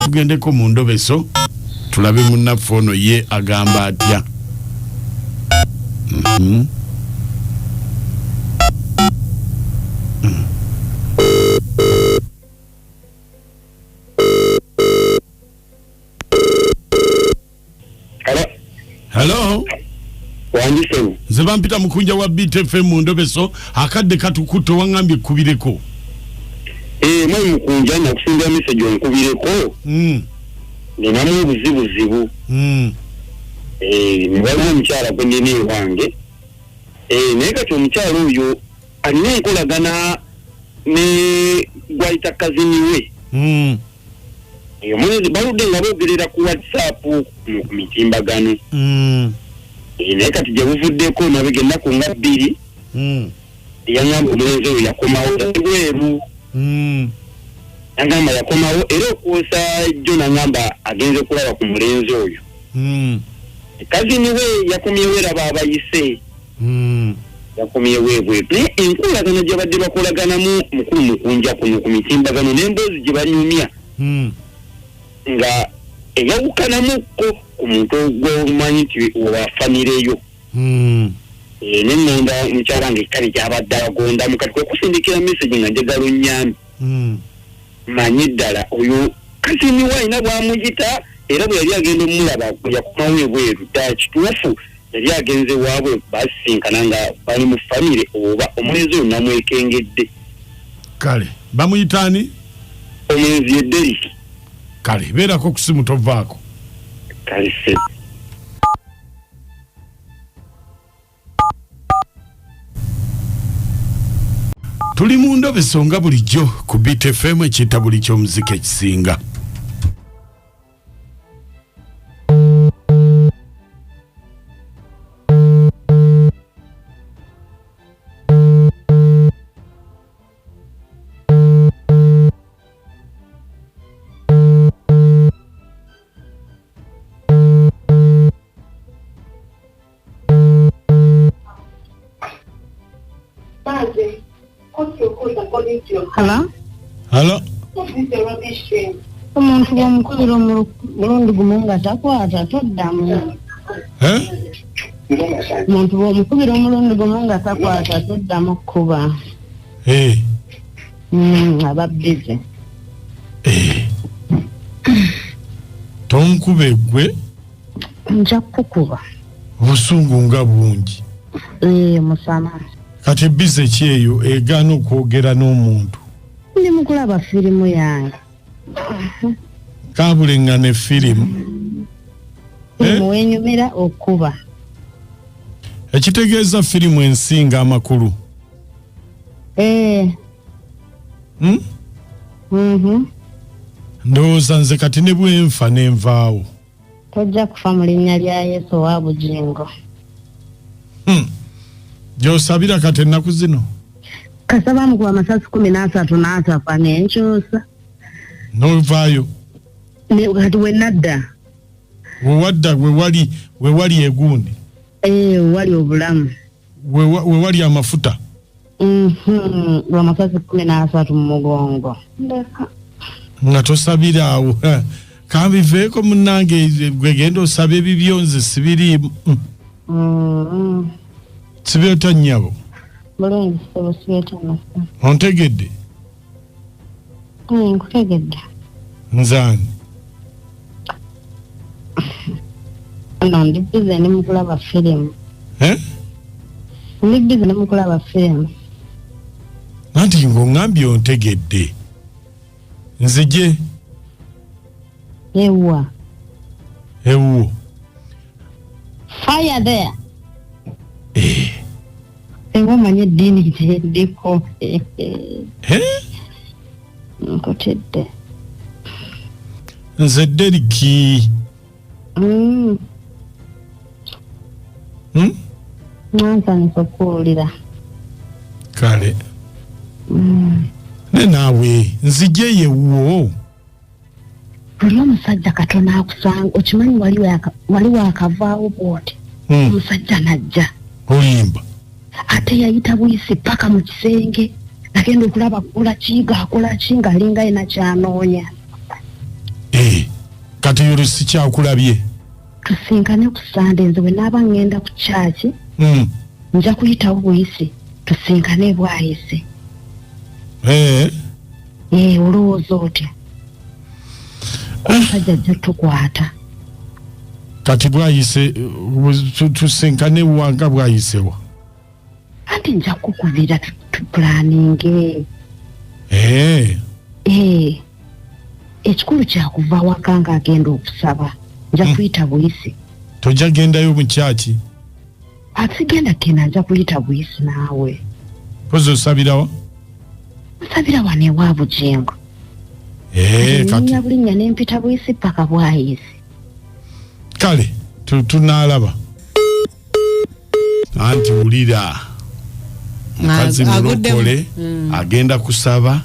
Tugendeko mu ndobeso tulabe munnaffe ono ye agamba atya. Hello. Wangi ssebo. Nze bampita Mukunja wa Beat FM mu ndobeso, akadde katukutte waŋŋambye kkubireko. Mwami Mukunja, nakusindira message onkubireko. Ninamu obuzibuzibu. Waliwo omukyala gwe nnina ewange. Naye kati omukyala oyo alina enkolagana ne gwayita kazini we. Omulenzi baludde nga boogerera ku WhatsApp ku mitimbagano. Naye kati gye buvuddeko mabega ennaku nga 2, yaŋŋamba omulenzi oyo yakomawo ebweru. Yangamba yakomawo era okwosa jjo naŋŋamba agenze kulaba ku mulenzi oyo. Kazini we yakomyewo era baabayise. Yakomyewo ebweru. Naye enkolagana gye badde bakolaganamu mukulu Mukunja kuno ku mitimbagano n'emboozi gye banyumya nga eyawukanamukko ku muntu gw'omanyi nti wa famire yo. Ne ŋŋenda mukyala wange kale gy'abadde agondamu kati kwe kusindikira message nga njagala onnyambe. Manyi ddala oyo kazini we alina bw'amuyita era bwe yali agenda omulaba yakomawo ebweru. Ddala kituufu yali agenze waabwe basisinkana nga bali mu famire oba omulenzi oyo namwekengedde. Kale bamuyita ani? Omulenzi ye Derrick. Kale beerako ku simu tovaako. Kale ssebo. Tuli mu ndobeso nga bulijjo ku Beat FM ekiyita buli ky'omuziki ekisinga. Hello? Hello? Omuntu bw'omukubira omulundi gumu nga takwata toddamu. Eh? Omuntu bw'omukubira omulundi gumu nga takwata toddamu kkuba. Aba busy. Tonkube ggwe? Nja kukuba. Obusungu nga bungi. Musama. Kati busy ki eyo egaana okwogera n'omuntu? Ndi mu kulaba firimu yange. Kaabulengane firimu. Firimu wenyumira okuba. Ekitegeeza firimu ensinga amakulu. Ndowooza nze kati ne bwe nfa ne nvaawo. Tojja kufa mu linnya lya Yesu owa Bugingo. Gy'osabira kati ennaku zino? Kasaba mukuba amasasi 13 n'atafa ne nkyusa. N'ovaayo? Ne kati we nadda. We wadda, we wali egundi? Wali obulamu. We wali amafuta? Lwa masasi 13 mu mugongo. Ndeka. Nga tosabira awo. Kambiveeko munnange, gwe genda osabe ebibyo nze sibiriimu. Sibyota nnyabo? Bulungi ssebo, sibyota nasa. Ontegedde? Nkutegedde. Nze ani? No, ndi busy ndi mu kulaba firimu. Eh? Ndi busy ndi mu kulaba firimu. Anti ng'oŋŋambye ontegedde. Nzije? Ewa. Ewuwo. Fire there. Ewa omanyi eddiini gye ndiko. Nkutidde. Nze Derrick. Nansanyusa okuwulira. Kale. Ne naawe nzije yewuwo. Oli omusajja katono akusanga, okimanyi wali waakavaawo bw'oti. Omusajja n'ajja. Olimba. Ate yayita buyisi paka mu kisenge. Nagenda okulaba akola ki, ng'akola ki, ng'alinga alina ky'anoonya. Buli sikyakulabye. Tusinkane ku Sande, nze bwe naaba ŋŋenda ku kyaki nja kuyitawo buyisi, tusinkane Bwayise. Ee, olowooza otya? Omusajja ajja tukwata. Kati Bwayise, tusinkane wanga Bwayisewa? Anti nja kukubira tupulaninge. Ee, ekikulu kyakuva waka ng'agenda okusaba, nja kuyita buyisi. Tojja gendayo mu kyaki? Asigenda kena, nja kuyita buyisi naawe. Pozi osabirawa? Nsabira wano ewa Bujengo. Kati Nnya bulinnya nempita buyisi paka Bwayise. Kale tunaalaba. Anti wulira, mukazi Aguddemu. mulokole agenda kusaba,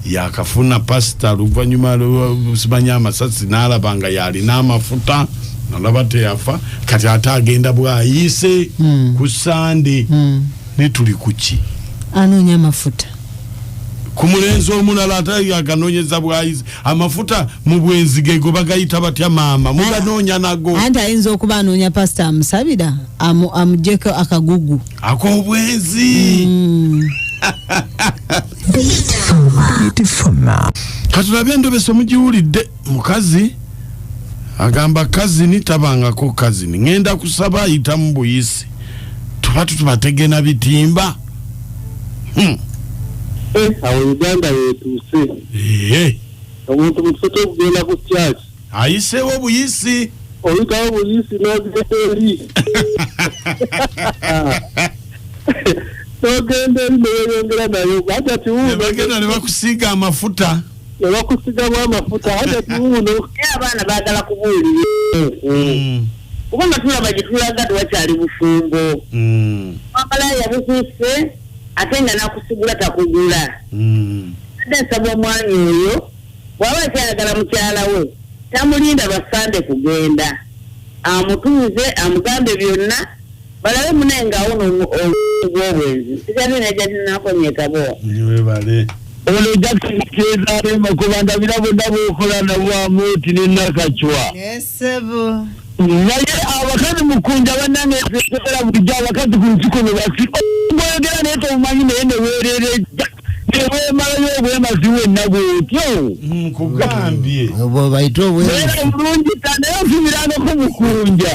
yakafuna pasita luvannyuma simanya amasasi n'alaba nga yalina amafuta, nalaba teyafa. Kati ate agenda Bwayise ku Sande, ne tuli kuki? Anoonya amafuta. Ku mulenzi omulala ate aganoonyeza Bwayise amafuta. Mu bwenzi gego bagayita batya, maama? Muganoonya nago. Anti ayinza okuba anoonya pasita amusabira amugyeko akagugu. Ak'obwenzi. Katulabe endobeso mugiwulidde. Mukazi agamba cousin tabangako cousin, ŋŋenda kusaba, ayitamu buyisi, tuba tutubategena bitimba. Awo Uganda yetuuse. Ee. Omuntu mu kifo ky'okugenda ku church ayiseewo buyisi. Oyitawo buyisi n'ogenda eri, n'ogenda eri neweyongera nayo hajati ne wuuno. Bagenda ne bakusiiga amafuta. Ne bakusigamu amafuta, hajati wuuno. Abaana baagala kubuulira, kubanga tulaba gye tulaga tewakyali bufumbo. Amalaya bukusse, ate nga nakusigula takugula. Adde nsaba omwami oyo bw'aba akyayagala mukyala we, tamulinda basande kugenda, amutuuze amugambe byonna, balabe munaye ng'awona ogw'obwenzi. Sigabe najatinaakonyekabowa. Webale. Ono Jackson Kezaale Makuba, ndabira bonna bookola nabwamu oti ne Nakacwa. Esebo. Naye abakazi mukunja bannange, era bulijjo abakazi ku nsi kuno basi bwogera naye tomumanyi, naye neweererejja neweemalayo obwemazi wenna bwotyo. Nkugambye. Obwo bayite obwenzi. Naye bulungi ta, naye osuubirangako mukunja.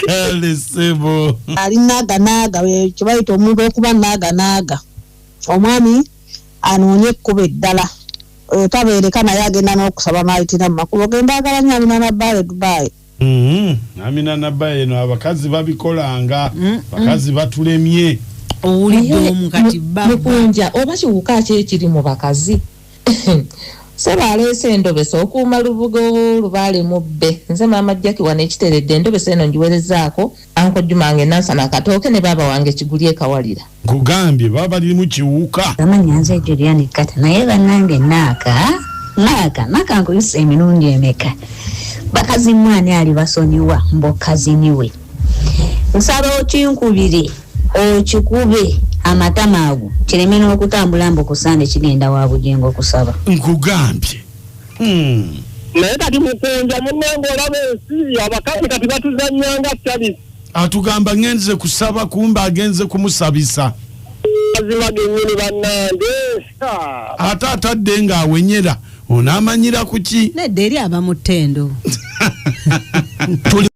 Kale sebo. Ali naaga naaga, kyebayita omuntu okuba naaga naaga. Omwami anoonye ekkubo eddala. Oyo tabeereka, naye agenda n'okusaba n'ayitira mu makubo. Genda agala nnyo Amina Nabbaale Dubai. Amina Nabbaye, eno abakazi babikolanga, bakazi batulemye. Owulidde omu kati baba. Mukunja, oba kiwuka ki ekiri mu bakazi? Seba aleese endobeso okuuma lubugo lubaale mubbe. Nze maama Jaki wano ekiteredde. Endobeso eno ngiwerezaako anko Juma wange Nansana Akatooke ne baaba wange Kiguli Ekawalira. Nkugambye baba balimu kiwuka. Amanya nze Julian Kata, naye bannange naaka naaka naaka nkuyisa emirundi emeka? Bakazi mwani ali basonyiwa mbokaziniwe. Nsaba okinkubire, okikube amatama ago kireme n'okutambula, mbu kusande kigenda wa Bujengo okusaba. Nkugambye. Naye kati mukunja munnange, olaba ensi abakazi kati batuzanyanga Charles. Atugamba ngenze kusaba, kumbe agenze kumusabisa. Mazima gennyini bannange. Ate atadde ng'awenyera, onaamanyira ku ki? Nedda, eri aba mu ttendo. Tuli